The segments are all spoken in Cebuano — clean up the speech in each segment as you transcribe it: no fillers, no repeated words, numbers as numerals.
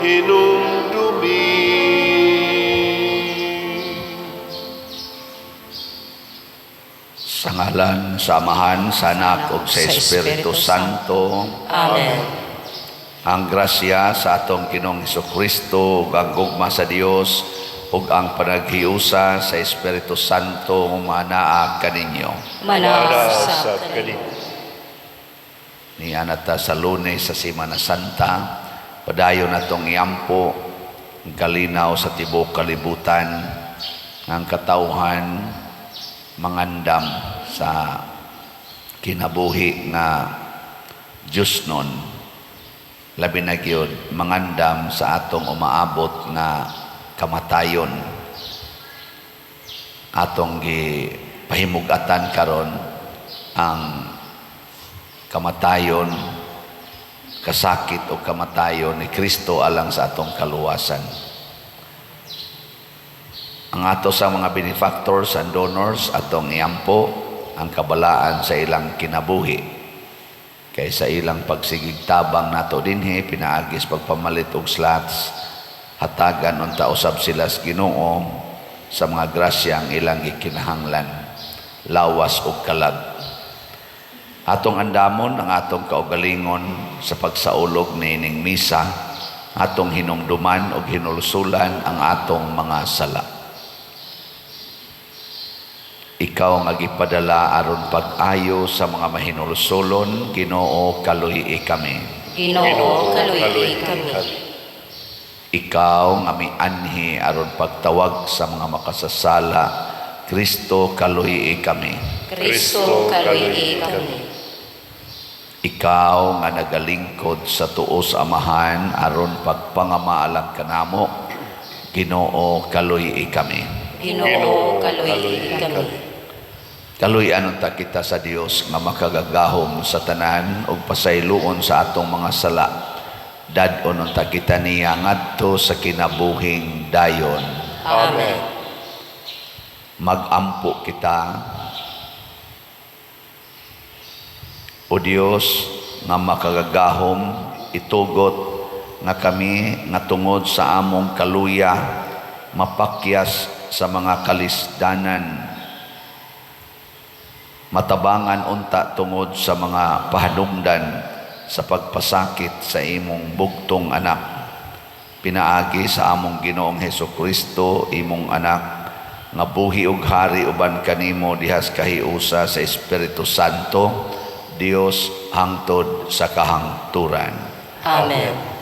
Hinumdumi. Sa ngalan sa Amahan, sa Anak ug sa Espiritu Santo. Amen. Ang grasya sa atong Ginoong Kristo ug ang gugma sa Dios ug ang panaghiusa sa Espiritu Santo manaa kaninyo. Manaa Sa sa kanimo. Niya nata sa Lunes sa Semana Santa, padayon natong iampo ang kalinaw sa tibuok kalibutan ng katawhan mangandam sa kinabuhi nga Diyos nun. Labi na gyud mangandam sa atong umaabot nga kamatayon, atong gipahimug-atan karon ang kamatayon, kasakit o kamatayon ni Kristo alang sa atong kaluwasan. Ang ato sa mga benefactors and donors, atong iampo ang kabalaan sa ilang kinabuhi. Kay sa ilang pagsigig tabang nato dinhi pinaagis pagpamalit og slots, hatagan unta usab sila sa Ginoo sa mga grasya ang ilang gikinahanglan, lawas ug kalag. Atong andamon ang atong kaugalingon sa pagsaulog niining misa, atong hinumduman ug hinulsulan ang atong mga sala. Ikaw nga gipadala aron pag-ayo sa mga mahinulsulon, Ginoo, kaluy kami. Ginoo, kaluy kami. Ikaw nga mianhi aron pagtawag sa mga makasasala, Kristo, kaluy kami. Kristo, kaluy kami. Ikaw nga nagalingkod sa tuo sa Amahan aron pagpangamaalang kanamo, Ginoo, kaluy kami. Ginoo, kaluy kami. Kaluy-an unta kita sa Dios nga makagagahom sa tanan ug pasayloon sa atong mga sala. Dad-on unta kita niya ngadto sa kinabuhing dayon. Amen. Magampo kita. O Dios nga makagagahom, itugot nga kami nga tungod sa among kaluya mapakyas sa mga kalisdanan, matabangan unta tungod sa mga pahanumdan sa pagpasakit sa imong bugtong anak, pinaagi sa among Ginoong Heso Kristo, imong anak, nga buhi ug hari uban kanimo dihas kahiusa sa Espiritu Santo, Dios, hangtod sa kahangturan. Amen.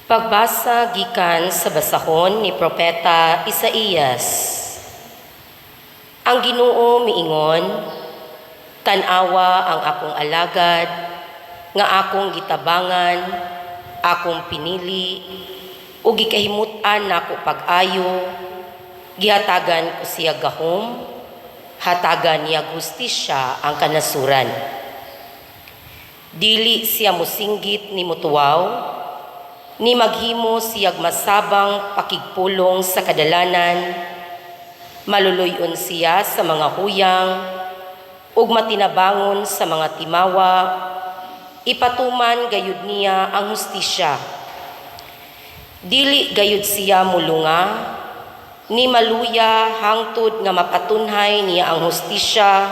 Pagbasa gikan sa basahon ni Propeta Isaías. Ang Ginoo miingon, tan-awa ang akong alagad, nga akong gitabangan, akong pinili, ug gikahimut-an nako pag-ayo, gihatagan ko siya gahom, hatagan niya hustisya ang kanasuran. Dili siya musinggit ni mutuwaw, ni maghimo siyag masabang pakigpulong sa kadalanan, maluluyon siya sa mga huyang, ug matinabangon sa mga timawa, ipatuman gayud niya ang hustisya. Dili gayud siya mulunga, ni maluya hangtod nga mapatunhay niya ang hustisya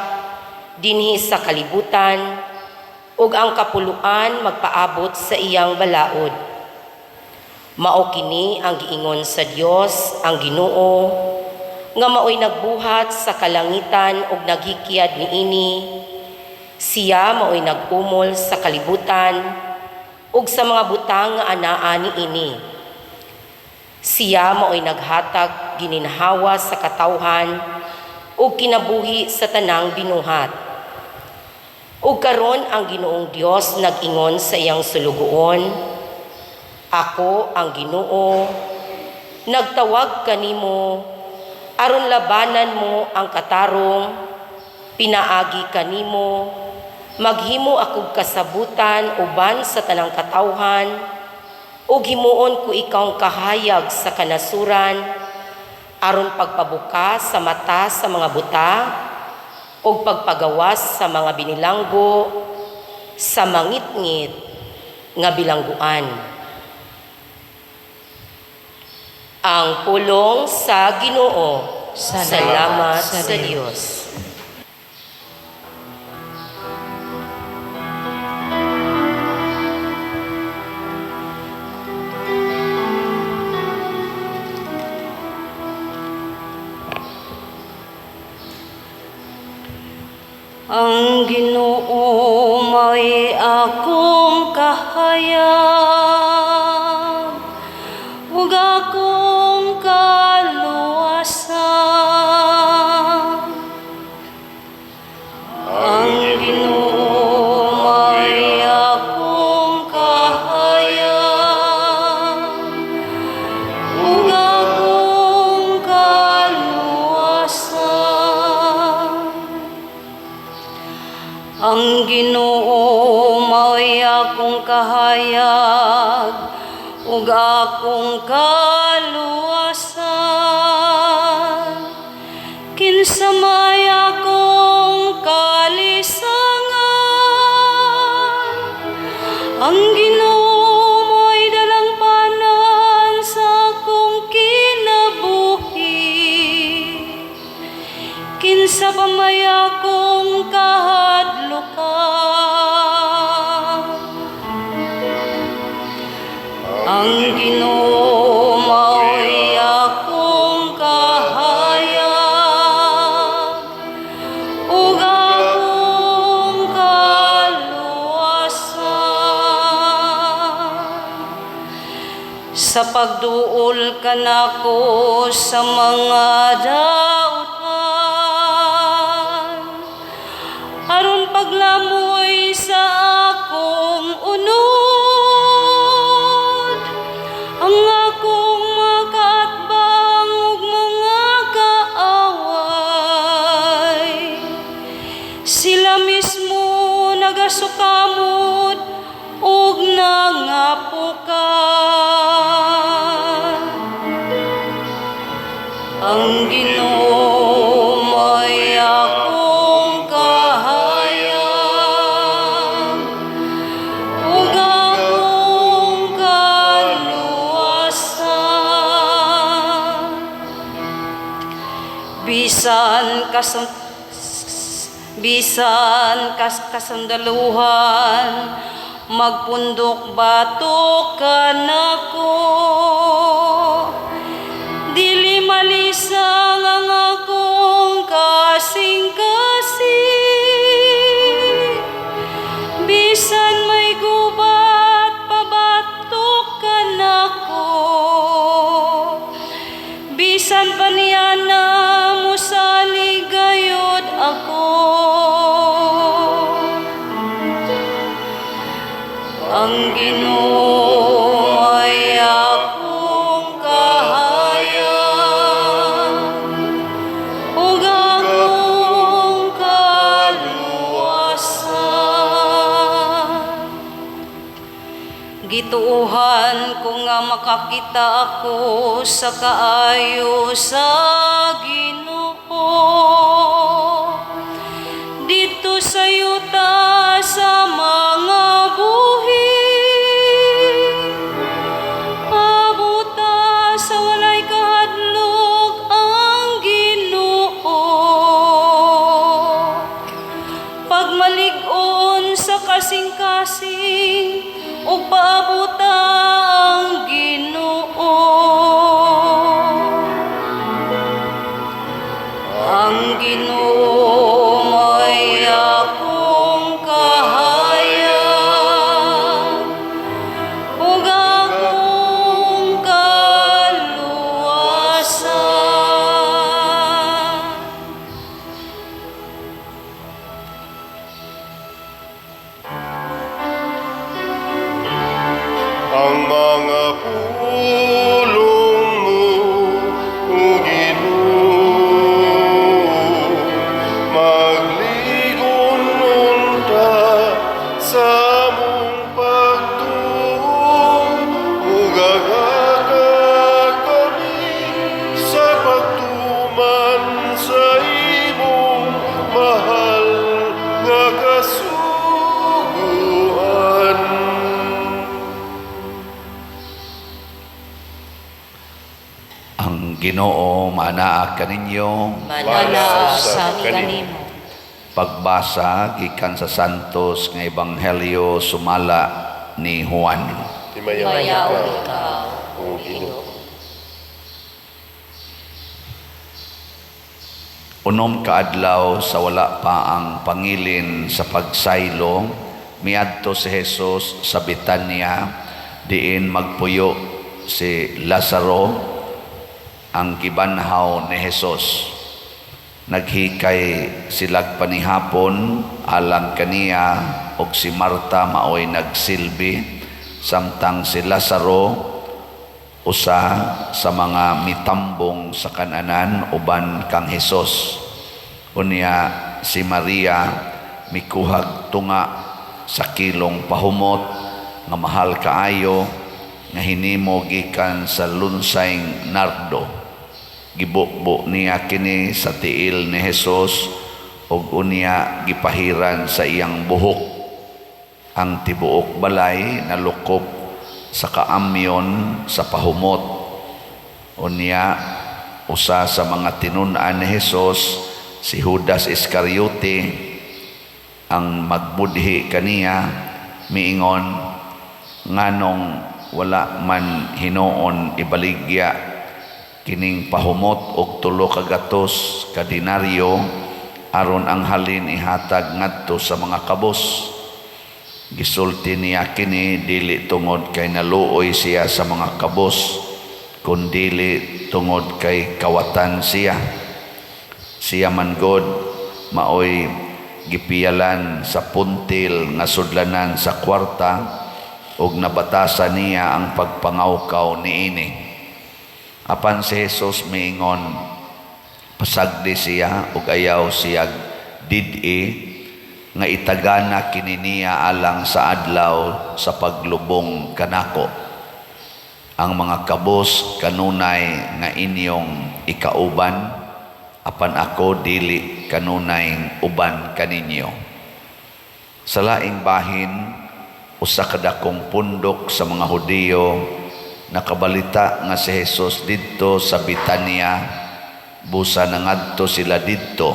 dinhi sa kalibutan, ug ang kapuluan magpaabot sa iyang balaod. Mao kini ang giingon sa Dios ang Ginoo nga maoy nagbuhat sa kalangitan ug naghikyad niini. Siya maoy nag-umol sa kalibutan ug sa mga butang nga anaa niini. Siya maoy naghatag gininhawa sa katawhan ug kinabuhi sa tanang binuhat. Ug karon ang Ginoong Dios nag-ingon sa iyang sulugoon, "Ako ang Ginoo, nagtawag kanimo aron labanan mo ang katarong, pinaagi kanimo, maghimo akog kasabutan uban sa tanang katawhan, ug himuon ko ikaw kahayag sa kanasuran, Aron pagpabuka sa mata sa mga buta ug pagpagawas sa mga binilanggo sa mangitngit nga bilangguan. Ang pulong sa Ginoo. Salamat Salamat sa sa Dios. Dios. Ang Ginoo may akong kahayag ug akong kaluwasan. Ang Ginoo may akong kahayag ug akong kaluwasan. Ang Ginoo mao'y akong kahayag ug akong kaluwasan. Kinsa may akong kalisangan, ang Ginoo mo'y dalangpanan sa akong kinabuhi. Kinsa pa may akong kahadlukan? Ang Ginoo mao'y akong kahayag ug akong kaluwasan. Sa pagduol kanako sa mga dautan, aron paglamoy sa akong unod, ang akong makaatbang ug mga kaaway. Sila mismo nagasukamot ug nangapukan. Ang Ginoo may akong kahayag ug akong kaluwasan. Bisan kas kasandaluhan magpundok batok kanako, dili malisang ang akong kasing-kasing. Bisan may gubat pabatok kanako, bisan pa niya na musalig gayod ako. Ang Ginoo ay akong kahayag ug akong kaluwasan. Gituohan ko nga makakita ako sa kaayo sa Ginoo didto sa yuta sa mga buhi. Abuta sa walay kahadlok ang Ginoo. Pagmalig-on sa kasing-kasing ug paabuta ang Ginoo. Ang Ginoo may akong kahayag ug akong kaluwasan. Ang mga pulong mo, O Ginoo, Ginoo maanaa kaninyo. Manaa sa kanimo. Pagbasa gikan sa Santos nga Ebanghelyo sumala ni Juan. Himayaon Himayaon ikaw, ikaw, O Ginoo. 6 ka adlaw sa wala pa ang pangilin sa pagsaylo, miadto si Jesus sa Betania, diin magpuyo si Lazaro, ang gibanhaw ni Jesus. Naghikay silag panihapon alang kaniya, og si Marta maoy nagsilbi, samtang si Lazaro usa sa mga mitambong sa kananan uban kang Hesus. Unya si Maria mikuhag tunga sa kilong pahumot nga mahal kaayo nga hinimo gikan sa lunsayng nardo. Gibukbo niya kini sa tiil ni Hesus ug unya gipahiran sa iyang buhok. Ang tibuok balay nalukop sa kaamyon sa pahumot. Unya usa sa mga tinun-an ni Hesus, si Judas Iscariote, ang magbudhi kaniya, miingon, nganong wala man hinuon ibaligya kining pahumot og 300 ka denaryo aron ang halin ihatag ngadto sa mga kabos. Gisulti niya kini dili tungod kay naluoy siya sa mga kabos, kundili tungod kay kawatan siya. Siya man god maoy gipiyalan sa puntil nga sudlanan sa kwarta, ug nabatasan niya ang pagpangawkaw niini. Apan si Jesus miingon, pasagdi siya ug ayaw siya did-i nga itagana kini niya alang sa adlaw sa paglubong kanako. Ang mga kabos kanunay nga inyong ikauban, apan ako dili kanunay uban kaninyo. Sa laing bahin, usa ka dakong pundok sa mga Hudiyo nakabalita nga si Jesus didto sa Betania, busa nangadto sila didto.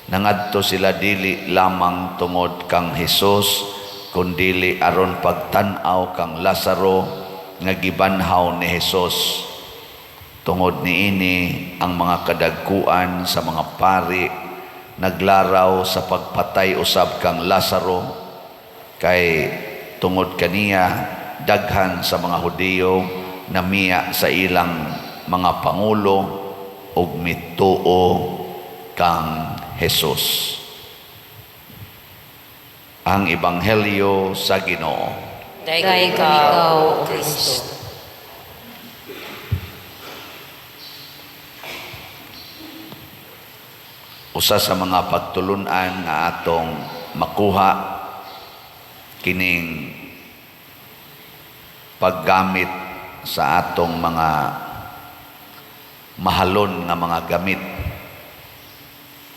Nangadto sila dili lamang tungod kang Hesus, kundili aron pagtan-aw kang Lazaro nga gibanhaw ni Hesus. Tungod niini ang mga kadagkuan sa mga pari naglaraw sa pagpatay usab kang Lazaro, kay tungod kaniya daghan sa mga Hudiyo namiya sa ilang mga pangulo ug mituo kang Hesus. Ang Ebanghelyo sa Ginoo. Daig ikaw, O Kristo. Usa sa mga pagtulunan nga atong makuha kining paggamit sa atong mga mahalon nga mga gamit,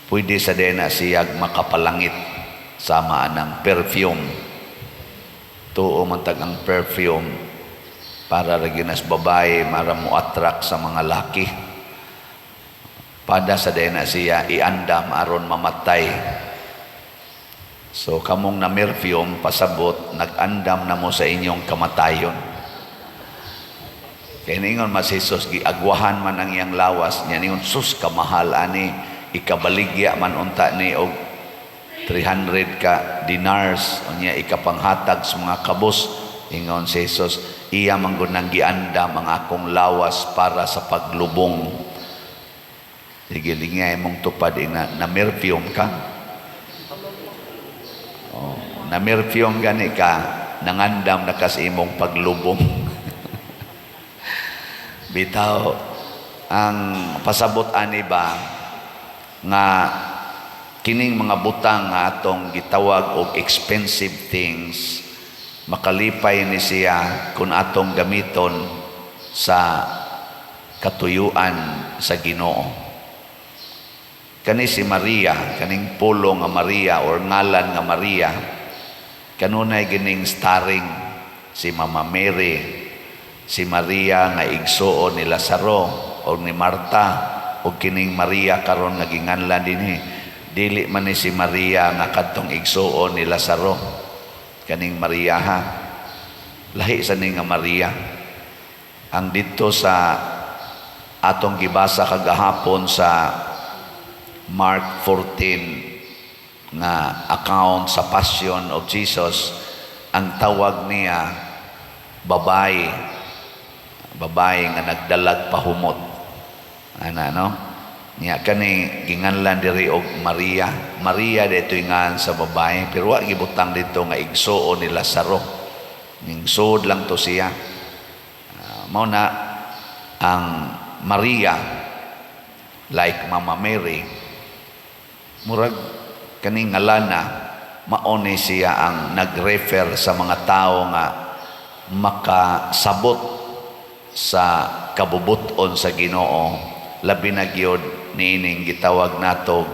pwede sa dena siyag makapalangit sama anang perfume. Tuo man tag ang perfume para ra gyud nas babae, mara mo attract sa mga laki. Pada sa dena siya iandam aron mamatay. So kamong na perfume pasabot nag-andam na mo sa inyong kamatayon. Kaya ningon mas Jesus, giagwahan man ang iyang lawas niya, ningon sus kamahal ani, ikabaligya man unta ni og 300 ka dinars, unya ikapanghatag sa mga kabos. Ingon si Jesus, iya man gud nang giandam ang akong lawas para sa paglubong. Sige, lingay mong tupad, ina, na perfume ka. Oh, na perfume gani ka, nangandam na kas imong paglubong. Bitaw, ang pasabot ani ba nga kining mga butang nga atong gitawag og expensive things, makalipay ni siya kung atong gamiton sa katuyuan sa Ginoo. Kani si Maria, kaning pulo nga Maria or ngalan nga Maria, kanunay gining starring si Mama Mary, si Maria nga igsuon ni Lazaro, o ni Marta o kining Maria karon nga ginganlan dinhi. Dili man ni si Maria nga kadtong igsuon ni Lazaro. Kaning Maria ha. Lahi sa ni nga Maria. Ang didto sa atong gibasa kagahapon sa Mark 14 nga account sa Passion of Jesus, ang tawag niya babae, babae nga nagdalag pahumot ana, no? Niya kani ginganlan diri og Maria. Maria dito ngan sa babae, pero wa gibutang dito nga igsuon ni Lazaro, ning sud lang to siya. Mao na ang Maria, like Mama Mary, murag kaning ngalana, mao ni siya ang nag-refer sa mga tao nga makasabot sa kabubuton sa Ginoo, labi na gyud niining gitawag nato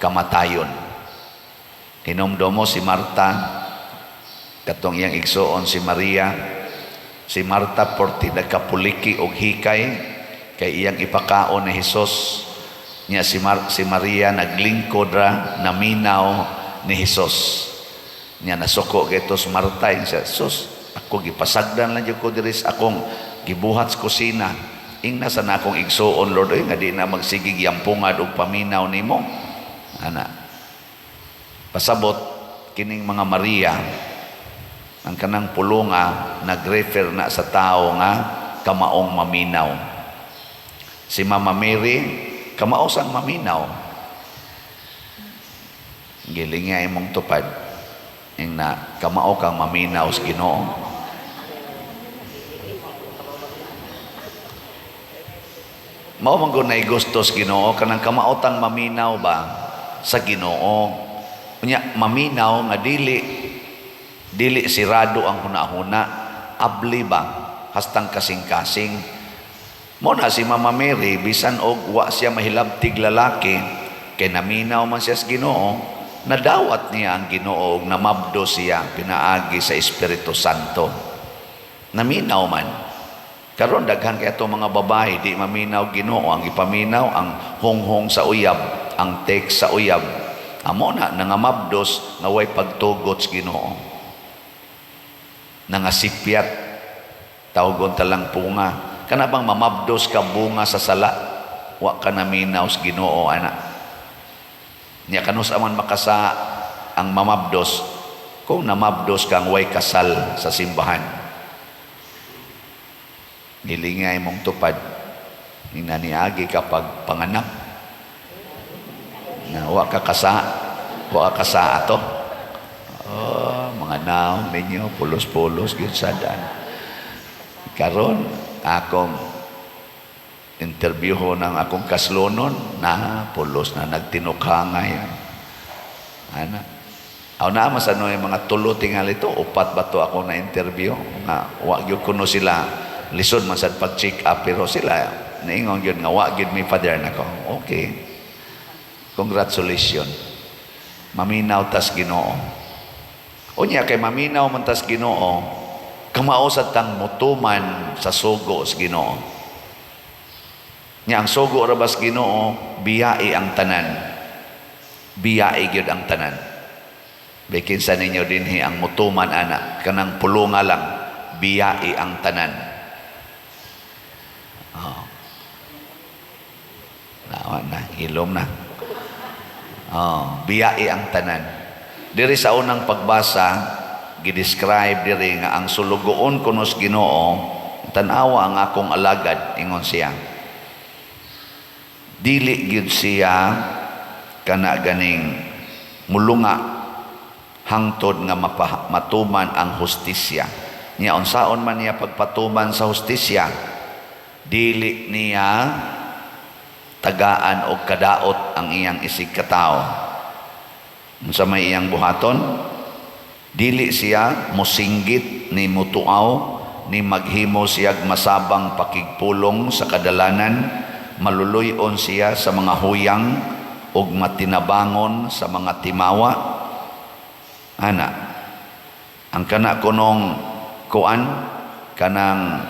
kamatayon. Hinumdomo si Marta, katong iyang igsuon si Maria. Si Marta porti nagkapuliki og hikay kay iyang ipakaon ni Hesus. Nya si Maria naglingkod ra, naminaw ni Hesus. Nya nasuko kay si Marta siya, "Sus, ako gipasagdan lang jud ko diri sa akong gibuhat sa kusina. Ingna sa na akong igsuon, Lord, oy, nga di na magsigig yampungad og paminaw nimo." Ana. Pasabot kining mga Maria, ang kanang pulunga nag-refer na sa tao nga kamaong maminaw. Si Mama Mary, kamao sang maminaw. Giling nga imong tupad. Ing na kamao kang maminaw sa Ginoo. Mao man gud nay gusto sa Ginoo kanang kamaotang maminaw ba sa Ginoo. Unya maminaw nga dili dili sirado ang hunahuna, abli ba hastang kasing-kasing. Mo na si Mama Mary, bisan og wa siya mahilabtig lalaki, kay naminaw man siya sa Ginoo, nadawat niya ang Ginoo og namabdo siya pinaagi sa Espiritu Santo. Naminaw man. Karon daghan kay atong mga babae di maminaw Ginoo, ang ipaminaw ang honghong sa uyab, ang text sa uyab. Amo na nangamabdos nga way pagtugot sa Ginoo. Nangasipyat, tawgon talang punga. Kana bang mamabdos ka bunga sa sala, wa ka naminaw sa Ginoo ana. Nya kanus aman makasa ang mamabdos kung namabdos kang way kasal sa simbahan. Gilingay mong tupad, ninaniagi kapag panganak na wa ka kasa, wa ka kasa ato. Oh, mga naong ninyo pulos-pulos gyud sadan. Karon akong interviewho ng akong kaslonon na pulos na nagtinukhangay. Ana. Aw na mas ano yung mga tulo tingali to, upat ba to ako na interview nga wa gyud kuno sila lisod man sad pag-check up, pero sila niingon gyud nga wa gyud mi, Father, nako. Okay. Congratulations. Maminaw tas Ginoo. Unya kay maminaw man tas Ginoo, kamao sa tang mutuman sa sugo sa Ginoo. Nya ang sugo ra bas Ginoo, biyai ang tanan. Biyai gyud ang tanan. Bikin sa ninyo dinhi ang mutuman ana, kanang pulunga lang, biyai ang tanan. Oh. Nawa na, hilom na. Oh, biyai ang tanan. Diri sa unang pagbasa, gidescribe diri nga ang sulugoon kuno sa Ginoo, tan-awa ang akong alagad, ingon siya. Dili gyud siya kana ganing mulunga hangtod nga matuman ang hustisya. Nya unsaon man niya pagpatuman sa hustisya, dili niya tagaan og kadaot ang iyang isig katawo. Unsa may iyang buhaton? Dili siya mosinggit ni mutuaw ni maghimo siyag masabang pakigpulong sa kadalanan, maluluy-on siya sa mga huyang ug matinabangon sa mga timawa. Ana, ang kana kunong kuan kanang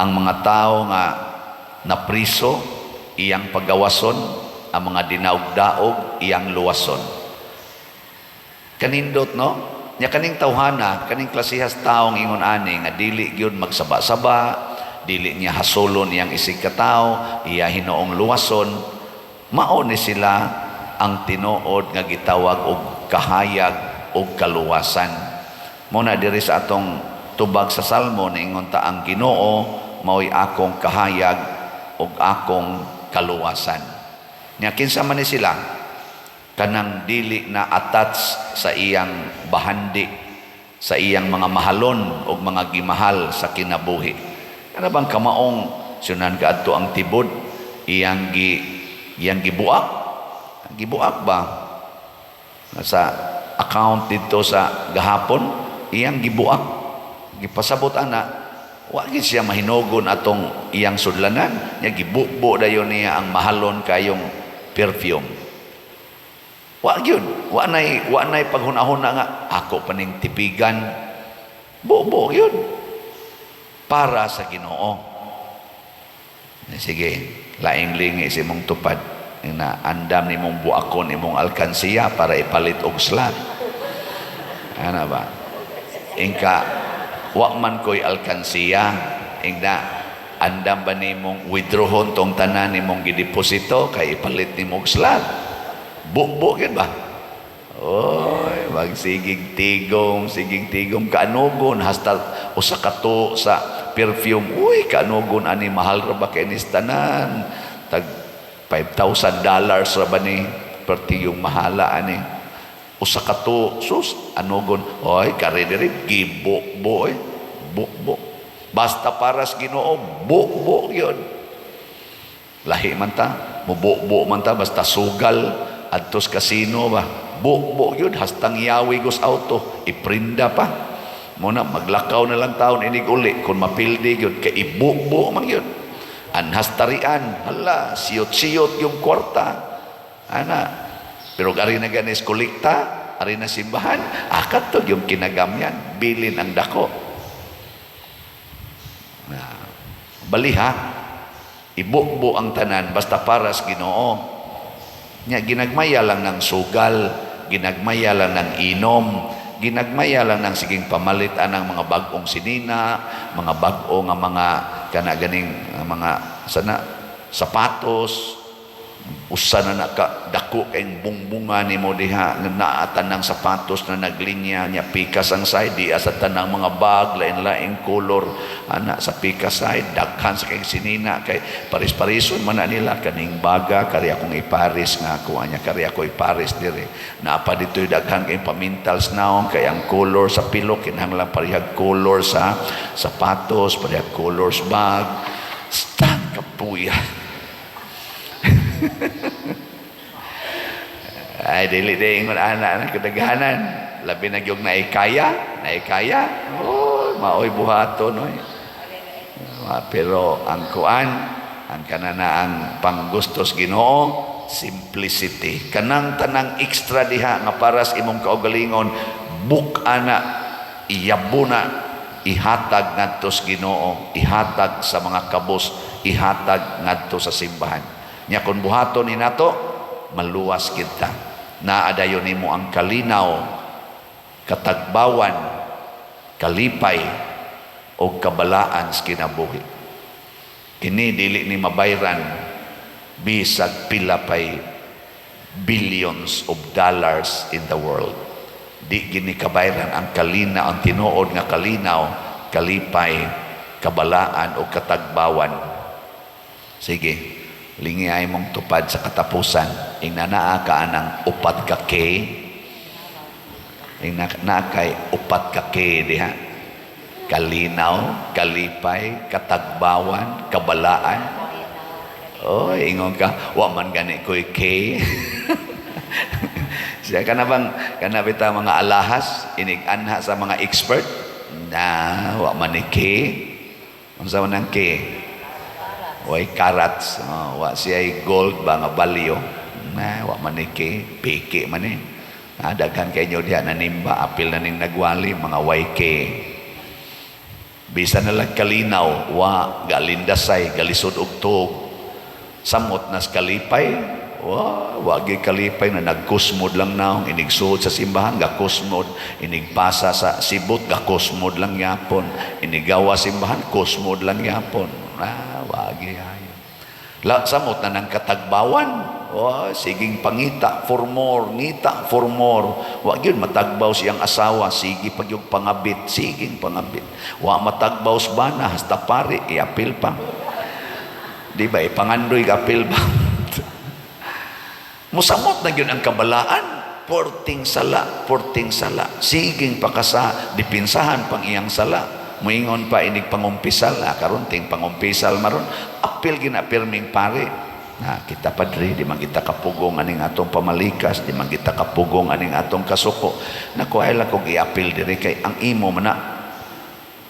Ang mga tao nga napriso, iyang pagawason. Ang mga dinaog-daog, iyang luwason. Kanindot, no? Nya kaning tawhana, kaning klasihas taong ingon ani nga dili gyud magsaba-saba, dili niya hasulon iyang isig katawo, iya hinoong luwason, mao ni sila ang tinuod nga gitawag og kahayag og kaluwasan. Mao na diri sa atong tubag sa Salmo, niingon ta, "Ang Ginoo mao'y akong kahayag ug akong kaluwasan." Nya kinsa man ni sila? Kanang dili na attach sa iyang bahandi, sa iyang mga mahalon o mga gimahal sa kinabuhi. Kana bang kamaong sunan kaadto ang tibod, iyang gibuak? Gibuak ba? Sa account dito sa gahapon, iyang gibuak. Gipasabot ana, wa gid siya mahinugon atong iyang sudlanan. Nya gibubo dayon niya ang mahalon kayong perfume. Wa gyud, wa nay paghuna-huna nga ako pa ning tipigan. Bubo gyud. Para sa Ginoo. Sige, laing lingi si imong tupad. Na andam nimong buakon imong alkansiya para ipalit og slot. Ana ba? Ingka, "Wa man ko'y alkansiya." Ingna, andam ba nimong withdrawon tong tanan nimong gideposito kay ipalit nimo og slot? Bubo gyud ba? Oy, magsigig tigom, sigig tigom kaanugon hasta usa ka to sa perfume. Uy, kaanugon ani, mahal ra ba kay nis tanan? Tag $5,000 ra ba ni perti yung mahala ani. Usa ka to, sus, anugon. Oy, kare diri gibo-bo eh. Bubo. Basta para sa Ginoo, bubo yun. Lahi man ta, mububo man ta, basta sugal, adtos kasino ba. Bubo yun, hastang yawi gos auto, iprinda pa. Muna, maglakaw na lang taon inig uli, kung mapildi yun, kay ibubo man yun. Anhas tarian, hala, siyot-siyot yung kwarta. Ana, pero ari na ganis kolekta, ari na simbahan, akat to yung kinagamyan, bilin ang dako. Na, baliha, ibubo ang tanan, basta para sa Ginoo. Nya ginagmaya lang ng sugal, ginagmaya lang ng inom, ginagmaya lang ng siging pamalit anang mga bag-ong sinina, mga bag-o nga mga kana ganing mga sana sapatos, usa na naka dako kay bungbunga nimo diha nga naa tanang sapatos na naglinya nya pikas ang side di sa tanang mga bag, lain-laing color ana sa pikas side, daghan sa kay sinina kay paris-parison man na nila kaning baga, kari akong iparis nga ako anya, kari ako iparis dire naa pa dito'y daghan kay pamintals naong kay ang color sa pilo kinahanglan parehag color sa sapatos, parehag colors bag. Stand kapuya. Ay, dili di ingon ana na kadaghanan. Labi na gyud naikaya, naikaya. Oh, maoy buhaton oy. Ah, pero ang kuan, ang kanana ang panggustos Ginoo, simplicity. Kanang tanang extra diha nga para sa imong kaugalingon, buk ana, iyabo na, ihatag ngadto sa Ginoo, ihatag sa mga kabos, ihatag ngadto sa simbahan. Nya kung buhaton ni nato, maluwas kita. Naa dayon nimo ang kalinaw, katagbawan, kalipay, o kabalaan sa kinabuhi. Kini dili ni mabayran bisag pila pay billions of dollars in the world. Di gini kabayran ang kalina, ang tinuod nga kalinaw, kalipay, kabalaan o katagbawan. Sige, lingi ay mong tupad sa katapusan. Ingna naa ka anang upat ka K. Ingna naa kay upat ka K diha. Kalinaw, kalipay, katagbawan, kabalaan. Oh, ingon ka, wa man gani ko'y K. Siya kana bang kana bita mga alahas inig anha sa mga expert na wa man ni K. Unsa man ang K? Way carats, oh, wa siya gold ba nga value. Na wa man ni K, piki man ni. Ah, daghan kay inyo diha nanimba, apil na ning nagwali mga YK. Bisan na lang kalinaw, wa, galindasay, galisod og tuog. Samot nas kalipay, wa, wagi kalipay na nagkusmod lang naong, inigsuod sa simbahan, gakusmod, inigpasa sa sibot, gakusmod lang yapon, inigawa simbahan, kusmod lang yapon. Ah, wagi ayo. La, samot na ng katagbawan. Oh, siging pangita for more, ngita for more. Wa gyud matagbaw siyang asawa, sige pag yung pangabit, siging pangabit. Wa matagbaw sa bana, hasta pare, iapil pa. Di ba, ipangandoy apil ba? Musamot na gyud ang kabalaan. Porting sala, porting sala. Siging pakasa, dipinsahan pang iyang sala. Muingon pa inig pangumpisal, ah, karon ting pangumpisal maron. Apil gina pirming pare. Na kita, padre, di man kita kapugong aning atong pamalikas, di man kita kapugong aning atong kasuko. Naku, ay lang kog iapil diri kay ang imo man na.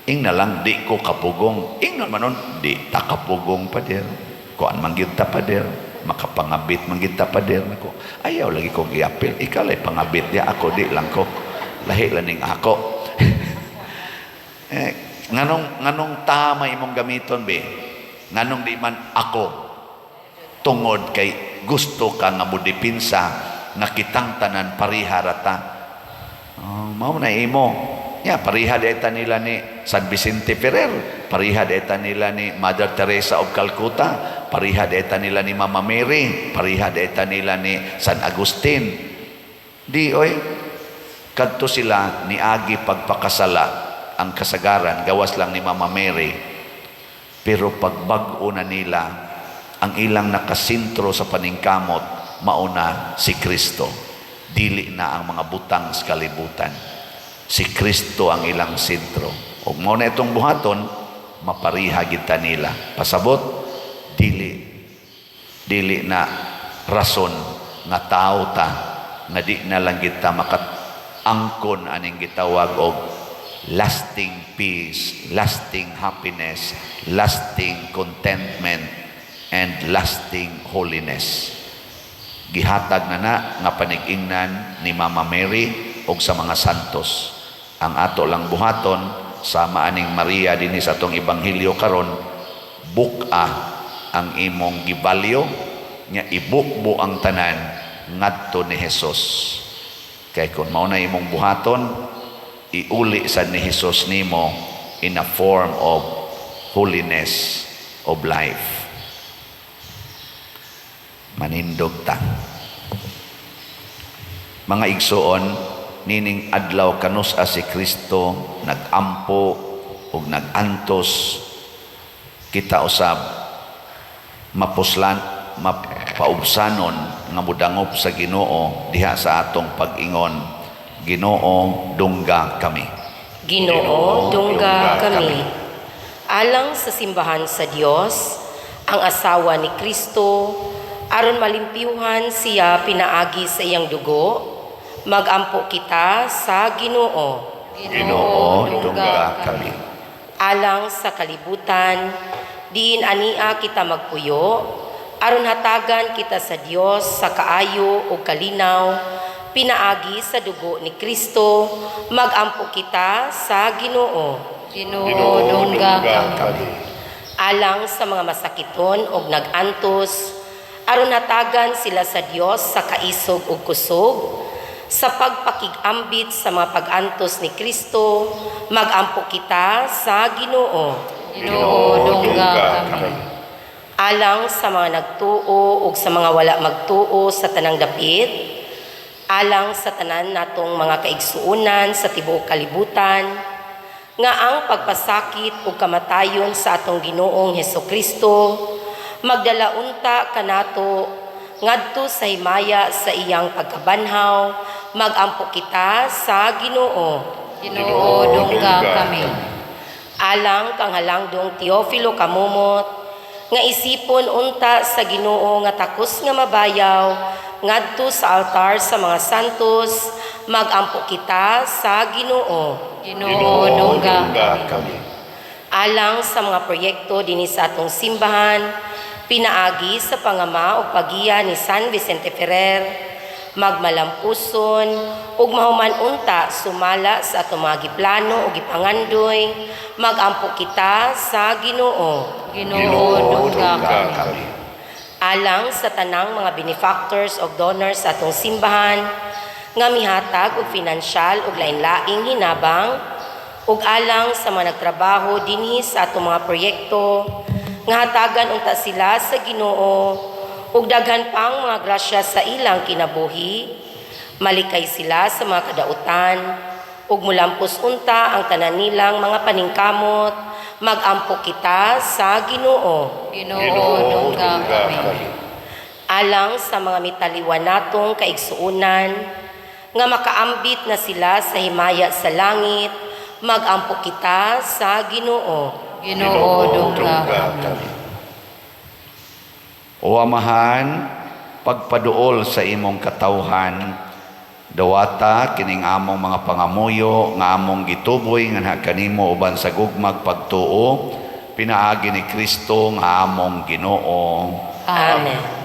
Ing na lang di ko kapugong. Ing na manon di ta kapugong, pader. Kuan man gyud ta, pader. Makapangabit man gyud ta, pader. Nako, ayaw lagi kong iapil. Ikaw lay pangabit dia, ako di lang ko. Lahi lang ning ako. Eh, nganong tama imong gamiton be? Nganong di man ako? Tungod kay gusto ka nga modepinsa nga kitang tanan pareha ra ta. Oh, mao na imo. Ya, pareha ta nila ni San Vicente Ferrer, pareha ta nila ni Mother Teresa of Calcutta, pareha ta nila ni Mama Mary, pareha ta nila ni San Agustin. Di oy, kadto sila niagi pagpakasala ang kasagaran, gawas lang ni Mama Mary. Pero pagbag-o na nila, ang ilang nakasentro sa paningkamot, mauna si Kristo. Dili na ang mga butang sa kalibutan. Si Kristo ang ilang sentro. Ug mao na itong buhaton, mapariha kita nila. Pasabot, dili dili na rason nga tao ta nga di na lang kita makaangkon aning gitawag og lasting peace, lasting happiness, lasting contentment, and lasting holiness. Gihatag na na nga panig-ingnan ni Mama Mary og sa mga santos. Ang ato lang buhaton sama aning Maria dinhi sa atong ebanghelyo karon, buka ang imong gibalyo nya ibukbo ang tanan ngadto ni Jesus. Kay kung mao na imong buhaton, iuli sad ni Jesus nimo in a form of holiness of life. Manindog ta. Mga igsuon, nining adlaw kanus-a si Kristo nagampo ug nagantos, kita usab mapuslan, mapaubsanon nga mudangop sa Ginoo diha sa atong pag-ingon, "Ginoo, dungga kami." Ginoo, dungga kami. Alang sa simbahan sa Dios, ang asawa ni Kristo, aron malimpyuhan siya pinaagi sa iyang dugo, magampo kita sa Ginoo. Ginoo, dungga kami. Alang sa kalibutan, diin ania kita magpuyo, aron hatagan kita sa Dios sa kaayo ug kalinaw, pinaagi sa dugo ni Kristo, magampo kita sa Ginoo. Ginoo, dungga kami. Alang sa mga masakiton og nag-antos, aron hatagan sila sa Dios sa kaisog ug kusog, sa pagpakig-ambit sa mga pag-antos ni Kristo, magampo kita sa Ginoo. Ginoo, dungga kami. Alang sa mga nagtuo ug sa mga wala magtuo sa tanang dapit, alang sa tanan natong mga kaigsuonan sa tibuok kalibutan, nga ang pagpasakit ug kamatayon sa atong Ginoong Hesukristo magdala unta kanato ngadto sa himaya sa iyang pagkabanhaw, magampo kita sa Ginoo. Ginoo, dungga kami. Alang kang halangdong Teofilo Camomot nga isipon unta sa Ginoo nga takos nga mabayaw ngadto sa altar sa mga santos, magampo kita sa Ginoo. Ginoo, dungga kami. Alang sa mga proyekto dinhi sa atong simbahan pinaagi sa pangama o paggiya ni San Vicente Ferrer, Magmalampuson ug mahuman unta sumala sa atong mga giplano ug gipangandoy, magampo kita sa Ginoo. Ginoo, dungga kami. Alang sa tanang mga benefactors o donors sa atong simbahan nga mihatag og pinansyal ug lain-laing hinabang, ug alang sa mga nagtrabaho dinhi sa atong mga proyekto, nga hatagan unta sila sa Ginoo ug daghan pang mga grasya sa ilang kinabuhi, malikay sila sa mga kadautan ug mulampos unta ang tanan nilang mga paningkamot, magampo kita sa Ginoo. Ginoo, dungga kami. Alang sa mga mitaliwan natong kaigsuunan nga makaambit na sila sa himaya sa langit, magampo kita sa Ginoo. Ginoo, dungga kami. O Amahan, pagpaduol sa imong katawhan, dawata kining among mga pangamuyo nga among gituboy nganha kanimo uban sa gugmag pagtuo, pinaagi ni Kristo nga among Ginoo. Amen.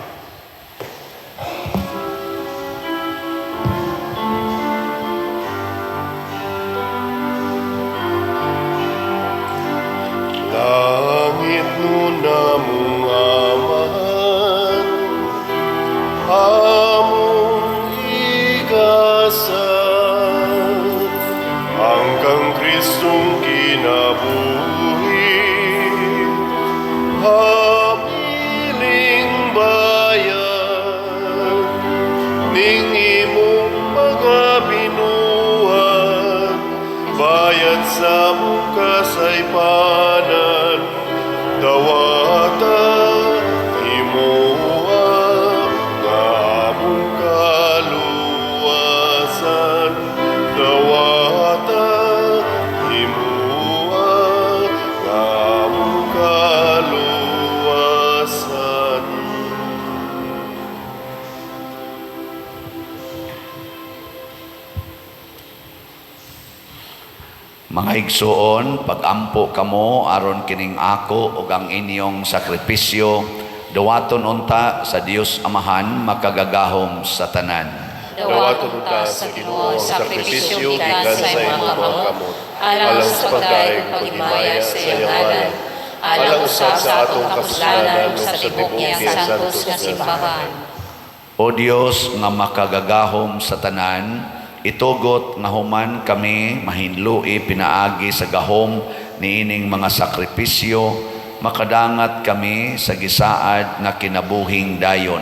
Langit nuna mong amahan, among igasal, ang kang Kristong kinabuhi, habiling bayan, ning imong mga binuhat, bayad sa mong kasaypanan, dawata imoa nga among kaluwasan, dawata imoa nga among kaluwasan. Mga igsuon, pagampo kamo aron kining ako ug ang inyong sakripisyo dawaton unta sa Dios Amahan makagagahom sa tanan. Dawaton unta sa Ginoo ang sakripisyo gikan sa imong mga kamot, alang sa pagdayeg ug paghimaya sa iyang ngalan, alang usab sa atong kapuslanan ug sa tibuok niyang santos nga simbahan. O Dios nga makagagahom sa tanan, itugot nga human kami mahinlui pinaagi sa gahom niining mga sakripisyo, makadangat kami sa gisaad nga kinabuhing dayon.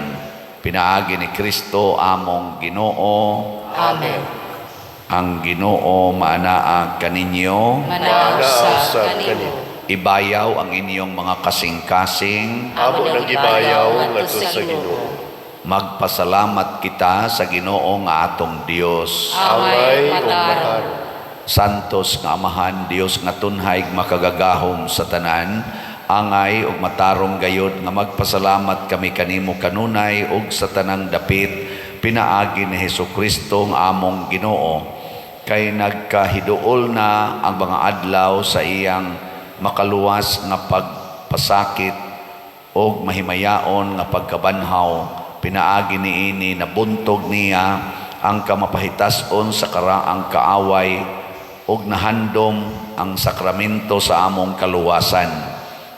Pinaagi ni Kristo among Ginoo. Amen. Ang Ginoo maanaa kaninyo, Manaog Manaog sa kanimo. Ibayaw ang inyong mga kasing-kasing. Amo nang gibayaw ngadto sa Ginoo. Magpasalamat kita sa Ginoo nga atong Dios. Angay Angay ug matarong. matarong. Santos nga Amahan, Dios nga tunhay makagagahom sa tanan, angay ug matarong gayod nga magpasalamat kami kanimo kanunay ug sa tanang dapit pinaagi ni Hesukristo nga among Ginoo, kay nagkahiduol na ang mga adlaw sa iyang makaluwas nga pagpasakit og mahimayaon nga pagkabanhaw. Pinaagi niini nabuntog niya ang kamapahitas-on sa karaang kaaway ug nahandom ang sakramento sa among kaluwasan.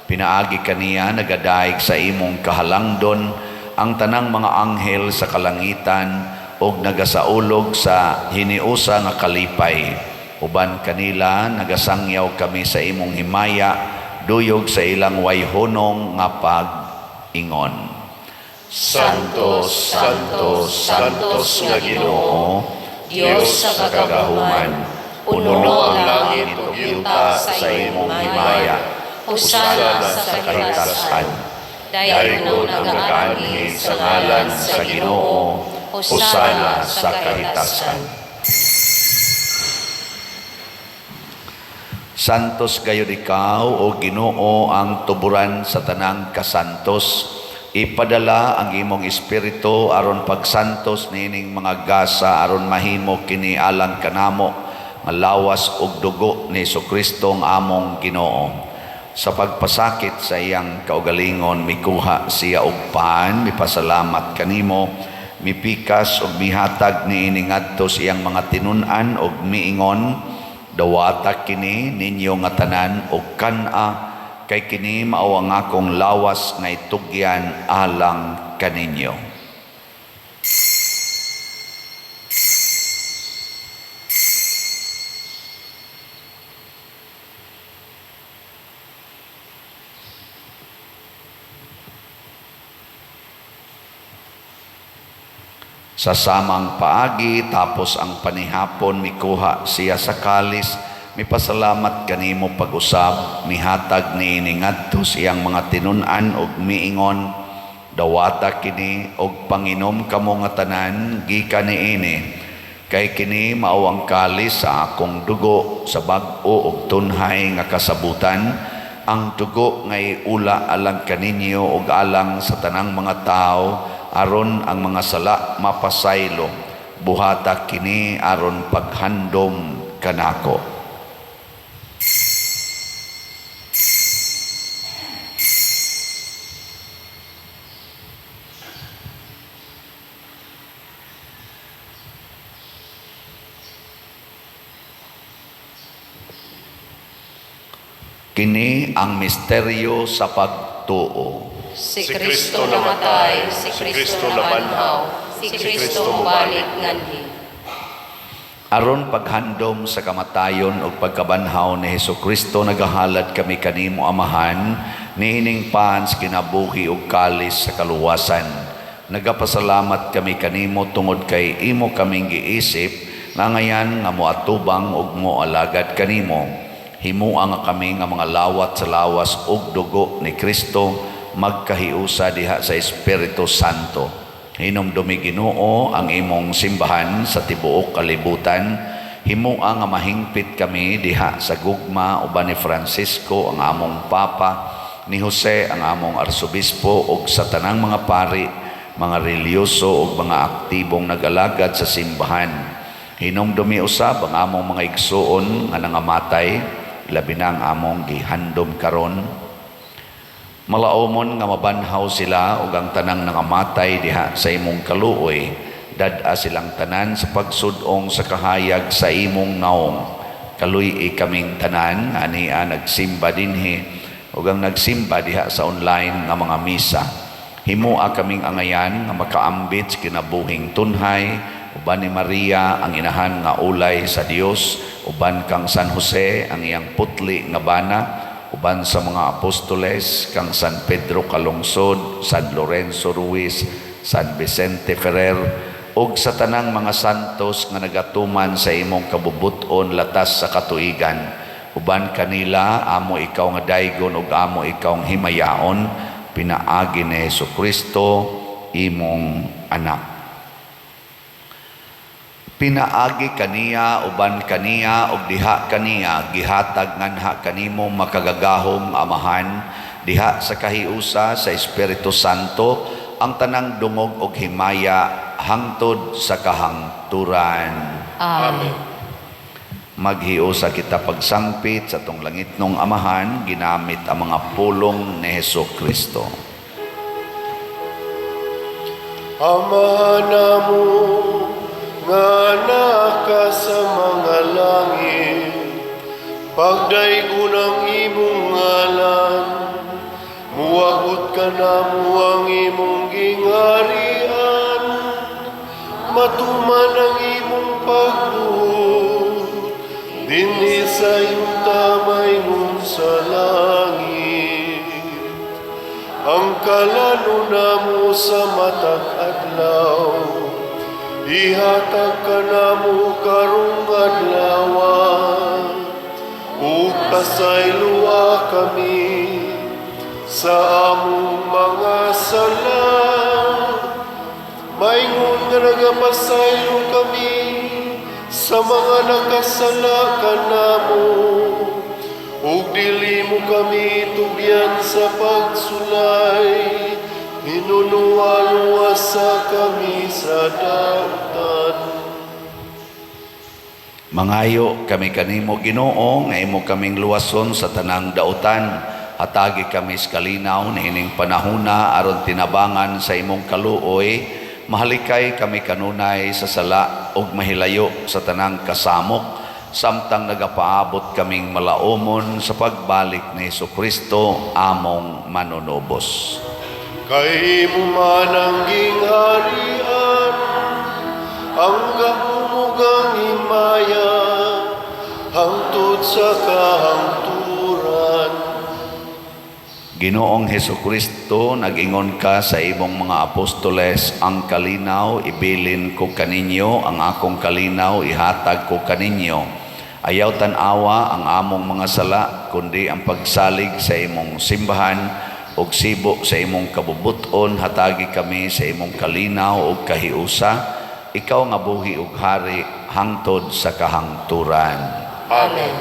Pinaagi kaniya nagadaig sa imong kahalangdon ang tanang mga anghel sa kalangitan ug nagasaulog sa hiniusa nga kalipay. Uban kanila nagasangyaw kami sa imong himaya, duyog sa ilang wayhunong nga pag-ingon. Santo, Santo, Santos nga Ginoo, Dios sa kagahuman, puno ang langit ug yuta sa imong himaya, Hosana sa kahitasan. Daygon ang nagaanhi sa ngalan sa Ginoo, Hosana sa kahitasan. Santos gayud ikaw, o Ginoo, ang tuburan sa tanang kasantos. Ipadala ang imong espiritu aron pagsantos niining mga gasa, aron mahimo kini alang kanamo nga lawas ug dugo ni Hesukristo ang among Ginoo. Sa pagpasakit sa iyang kaugalingon, mikuha siya og pan, mipasalamat kanimo, Mipikas ug mihatag niini ngadto sa iyang mga tinun-an ug miingon, "Dawata kini ninyo nga tanan ug kan-a, kay kini mao ang akong lawas nga itugyan alang kaninyo." Sa samang paagi, tapos ang panihapon, mikuha siya sa kalis, mipasalamat kanimo pag-usab, mihatag niini ngadto sa iyang mga tinun-an ug miingon, "Dawata kini og panginom kamo nga tanan gikan niini, kay kini mao ang kalis sa akong dugo sa bag-o ug tunhay nga kasabutan, ang dugo nga iula alang kaninyo ug alang sa tanang mga tawo aron ang mga sala mapasaylo. Buhata kini aron paghandom kanako." Kini ang misteryo sa pagtuo. Si Kristo namatay, si Kristo nabanhaw, si Kristo mubalik nganhi. Aron paghandom sa kamatayon ug pagkabanhaw ni Hesukristo, nagahalad kami kanimo, Amahan, niining pan sa kinabuhi ug kalis sa kaluwasan. Nagapasalamat kami kanimo tungod kay imo kaming giisip nga ngayan nga moatubang ug moalagad kanimo. Himua nga kami nga mga lawat sa lawas ug dugo ni Kristo magkahiusa diha sa Espiritu Santo. Hinumdumi, Ginoo, ang imong simbahan sa tibuok kalibutan. Himua nga mahingpit kami diha sa gugma uban ni Francisco ang among Papa, ni Jose ang among Arsobispo ug sa tanang mga pari, mga relihiyoso ug mga aktibong nag-alagad sa simbahan. Hinumdumi usab ang among mga igsuon nga nangamatay, labi na ang among gihandom karon. Malaumon nga mabanhaw sila ug ang tanang nangamatay diha sa imong kaluoy. Dad-a silang tanan sa pagsud-ong sa kahayag sa imong naong. Kaluy-i kaming tanan nga ania nagsimba dinhi ug ang nagsimba diha sa online nga mga misa. Himua kaming angayan nga makaambit sa kinabuhing tunhay uban ni Maria ang inahan nga ulay sa Dios, uban kang San Jose ang iyang putli nga bana, uban sa mga apostoles kang San Pedro Calungsod, San Lorenzo Ruiz, San Vicente Ferrer ug sa tanang mga santos nga nagatuman sa imong kabubut-on latas sa katuigan. Uban kanila amo ikaw nga daygon ug amo ikaw nga himayaon pinaagi ni Hesukristo imong anak. Pinaagi kaniya, uban kaniya ug diha kaniya, gihatag nganha kanimo makagagahom Amahan diha sa kahiusa sa Espiritu Santo ang tanang dungog ug himaya hangtod sa kahangturan. Amen. Maghiusa kita pagsangpit sa atong langitnong Amahan ginamit ang mga pulong ni Hesukristo. Ama namo nga naa ka sa mga langit, pagdaygon ang imong ngalan, muabot kanamo ang imong gingharian, matuman ang imong pagbuot, dinhi sa yuta maingon sa langit. Ang kalanon namo sa matag adlaw, ihatag kanamo karong adlawa, ug pasayloa kami sa among mga sala, maingon nga nagapasaylo kami sa mga nakasala kanamo, ug dili mo kami tugyan sa pagsulay, hinunuwa-luwasa kami sa dautan. Mangayo kami kanimo, Ginoo, nga imo kaming luwason sa tanang dautan. Hatagi kami sa kalinaw niining panahuna aron tinabangan sa imong kaluoy Mahalikay kami kanunay sa sala ug mahilayo sa tanang kasamok samtang nagapaabot kaming malaumon sa pagbalik ni Kristo among manunubos. Kay imo man ang gingharian, ang gahom ug ang himaya, hangtod sa kahangturan. Ginoong Hesukristo, nag-ingon ka sa imong mga apostoles, "Ang kalinaw ibilin ko kaninyo, ang akong kalinaw ihatag ko kaninyo." Ayaw tan-awa ang among mga sala, kundi ang pagsalig sa imong simbahan ug sibo sa imong kabubut-on, hatagi kami sa imong kalinaw ug kahiusa, ikaw nga buhi ug hari hangtod sa kahangturan. Amen.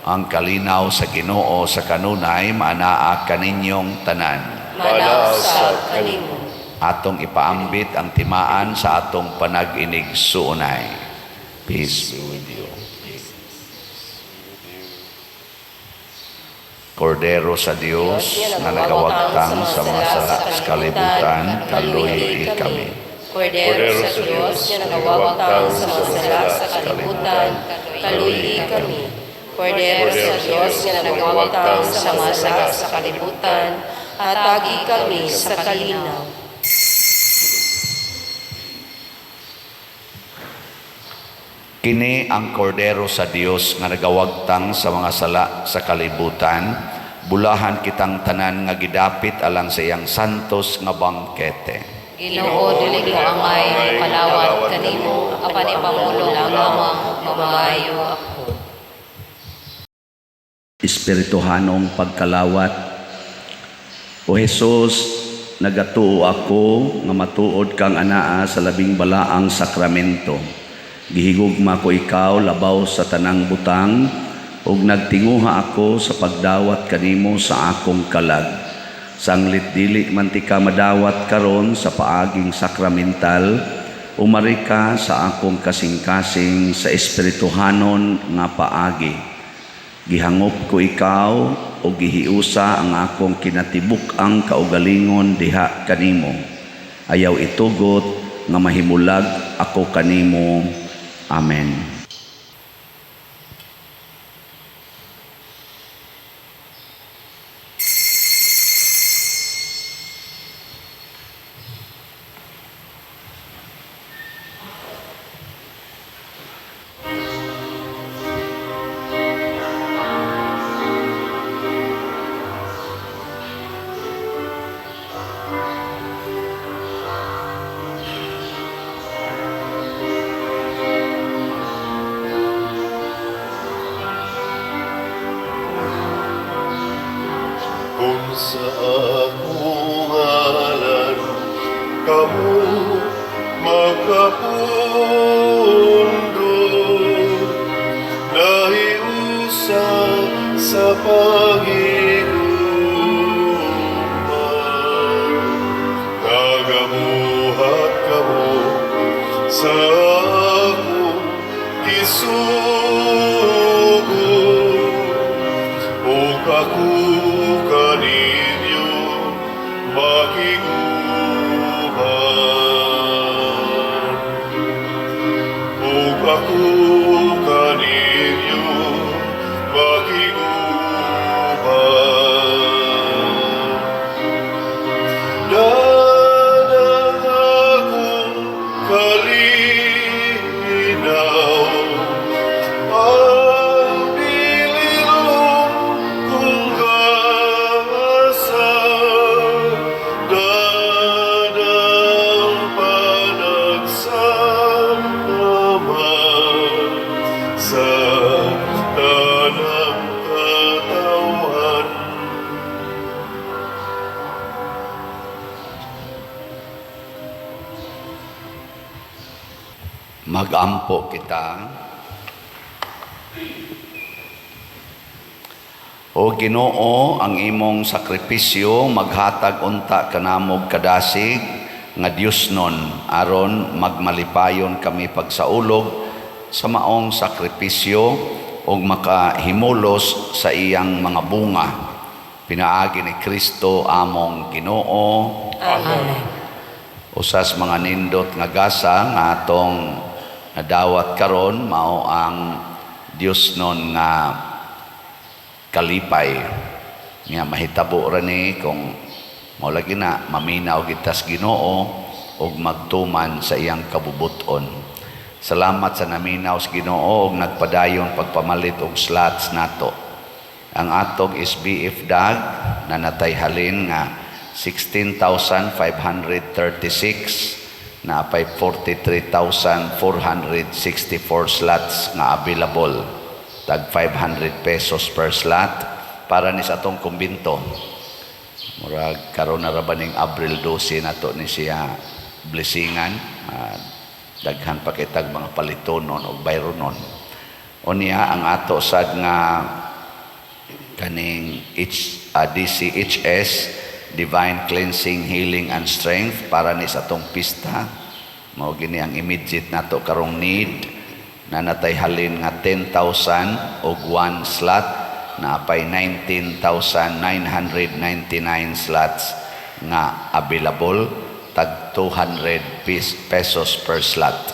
Ang kalinaw sa Ginoo sa kanunay maanaa kaninyong tanan. Manaa usab kanimo. Atong ipaambit ang timaan sa atong panag-inigsuonay. Peace be with you. Kordero sa Dios na nagawagtang sa mga sala sa kalibutan, kaluyi kami. Kordero sa Dios nga nagawagtang sa mga sala sa kalibutan, kaluyi kami. Kordero sa Dios nga nagawagtang sa mga sala sa kalibutan, hatagi kami sa kalinaw. Kini ang kordero sa Dios nga nagawagtang sa mga sala sa kalibutan. Bulahan kitang tanan nga gidapit alang sa iyang santos nga bangkete. Ginoo, dili ko angay mokalawat kanimo, apan ipamulong lamang ug mamaayo ako. Espirituhanong pagkalawat. O Jesus, nagatuo ako nga matuod kang anaa sa labing balaang sakramento. Gihigugma ko ikaw labaw sa tanang butang ug nagtinguha ako sa pagdawat kanimo sa akong kalag. Sanglit dili man tika madawat karon sa paaging sakramental, umari ka sa akong kasing-kasing sa espirituhanon nga paagi. Gihangop ko ikaw o gihiusa ang akong kinatibuk-ang kaugalingon diha kanimo. Ayaw itugot nga mahimulag ako kanimo. Amen. Kung sa akong ngalan kamo makapundo, nahiusa sa paghigugma, nagabuhat kamo sa akong isugo, ug ako kaninyo makig-uban. Ug ako kaninyo makig-uban. Dada ang akong kalinaw, ang bilinlon kong gasa, dadang panagsama sa tanang katawhan. Magampo kita. O Ginoo, ang imong sakripisyo maghatag unta kanamog kadasig nga Diosnon aron magmalipayon kami pagsaulog sa maong sakripisyo ug makahimulos sa iyang mga bunga. Pinaagi ni Kristo among Ginoo. Amen. Usas mga nindot nga gasa nga atong nadawat karon mao ang Dios nun nga kalipay nga mahitabo ra ni kung mao lagi na maminaw kita sa Ginoo ug magtuman sa iyang kabubuton. Salamat sa naminaw sa Ginoo ug nagpadayon pagpamalit og slots nato. Ang atong SBF DAG na natay halin nga 16,536 na pay 43,464 slots nga available, tag 500 pesos per slot para ni sa atong kumbinto. Murag karon na ra ba ning Abril 12 nato ni siya blessingan. Daghan pa kitag mga palitonon og bayronon. Unya ang ato sad nga kaning DCHS, Divine Cleansing, Healing and Strength, para ni sa atong pista, mao gini ang immediate nato karong need na natay halin nga 10,000 og one slot na apay 19,999 slots nga available, tag 200 pesos per slot.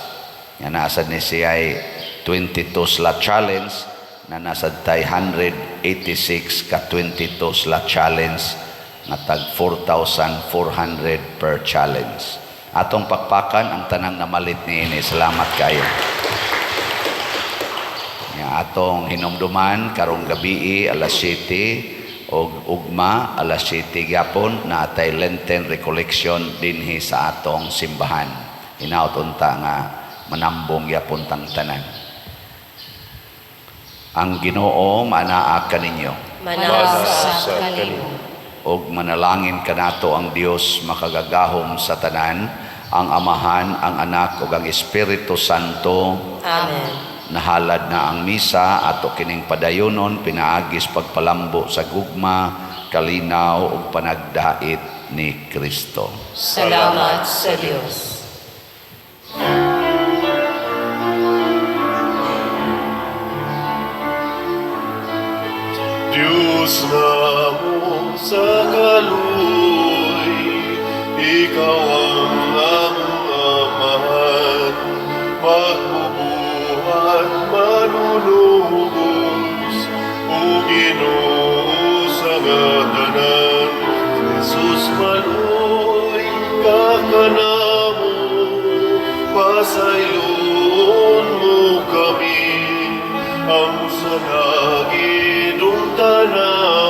Nga nasa ni siya ay 22 slot challenge na nasa tay 186 ka 22 slot challenge nga tag 4,400 per challenge. Atong pakpakan ang tanang namalit niini. Salamat kayo. Nga atong hinumduman karong gabii alas 7 og ugma alas 7 gyapon na atay Lenten recollection dinhi sa atong simbahan. Hinaut unta nga manambong gyapon tang tanan. Ang Ginoo manaa kaninyo. Manaa sa kanimo. Og manalangin kanato ang Dios makagagahom sa tanan, ang Amahan, ang Anak ug ang Espiritu Santo. Amen. Nahalad na ang misa, ato kining padayonon pinaagis pagpalambo sa gugma, kalinaw ug panagdait ni Kristo. Salamat sa Dios. Diyos namo sa kaluoy, Ikaw ang among Amahan, magbubuhat manunubos, o Ginoo sa nga tanan. Jesus maluoy ka kanamo, pasayloon mo kami, ang sa nagidong tanan.